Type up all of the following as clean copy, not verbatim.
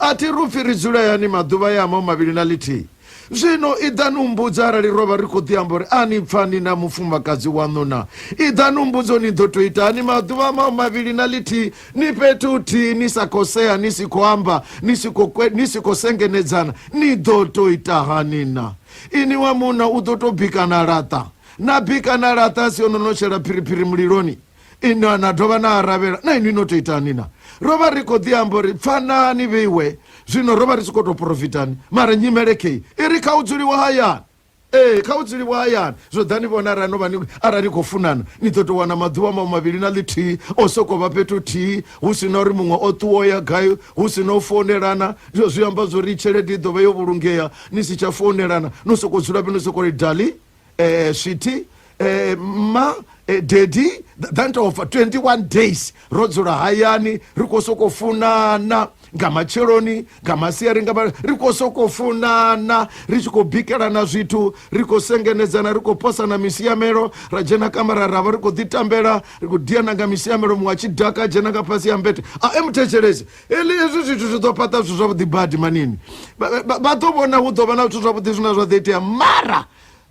A thi ri upfi ri dzula yani maḓuvha ya maho 21. Zwino iḓani u mbudza arali ro vha ri khou ḓi amba uri a ni pfani na mufumakadzi waṋu na. Iḓani u mbudza uri ni ḓo tou ita hani maḓuvha maho 21 ni fhethu huthihi ni sa khou sea ni si khou amba ni si khou ni si khou sengenedzana ni ḓo tou ita hani na. Ini wa munna u ḓo tou bika na laṱa na bika na laṱa a si ono no shela phiriphiri muliloni. Inwi na dovha na aravhela na inwi no tou itani na ro vha ri khou ḓi amba uri pfanani vheiwe zwino ro vha ri tshi khou tou porofitani mara nyimele kei i ri kha u dzuliwa hayani ee kha u dzuliwa hayani zwo ḓa ni vhona arali no vha ni arali ni khou funana ni ḓo tou wana maḓuvha maṅwe 21 o sokou vha fhethu thihi hu si na uri muṅwe o ṱuwa o ya gai hu si na u founelana zwi amba zwo ri tshelede i ḓo vha yo vhulungea ni si tsha founelana no sokou dzula fhe no sokou ri dali eh, sweetie eh, ma eh, daddy ḓa ni tou 21 days ro dzula hayani ri khou sokou funana nga matsheloni nga masiari nga ri khou sokou funana ri tshi khou bikelana zwithu ri khou sengenedzana ri khou posana misiamelo ra dzhena kamara ra vha ri khou ḓitambela ri khou diana nga misiamelo muṅwe a tshi daka a dzhena nga fhasi ya mbete a e muthetshelesi Heḽi hezwi zwithu zwi ḓo fhaṱa zwithu zwavhuḓi badi manini vha ḓo vhona hu ḓo vha na zwithu zwavhuḓi zwine zwa ḓo itea mara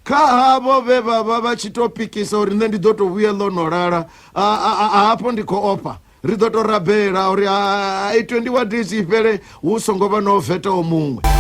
kha havho vhe vha vha vha tshi tou pikisa uri nṋe ndi ḓo tou vhuya ḽo no lala hafho ndi khou ofha ri ḓo tou rabela uri i 21 days i fhele hu songo vha no vetaho muṅwe.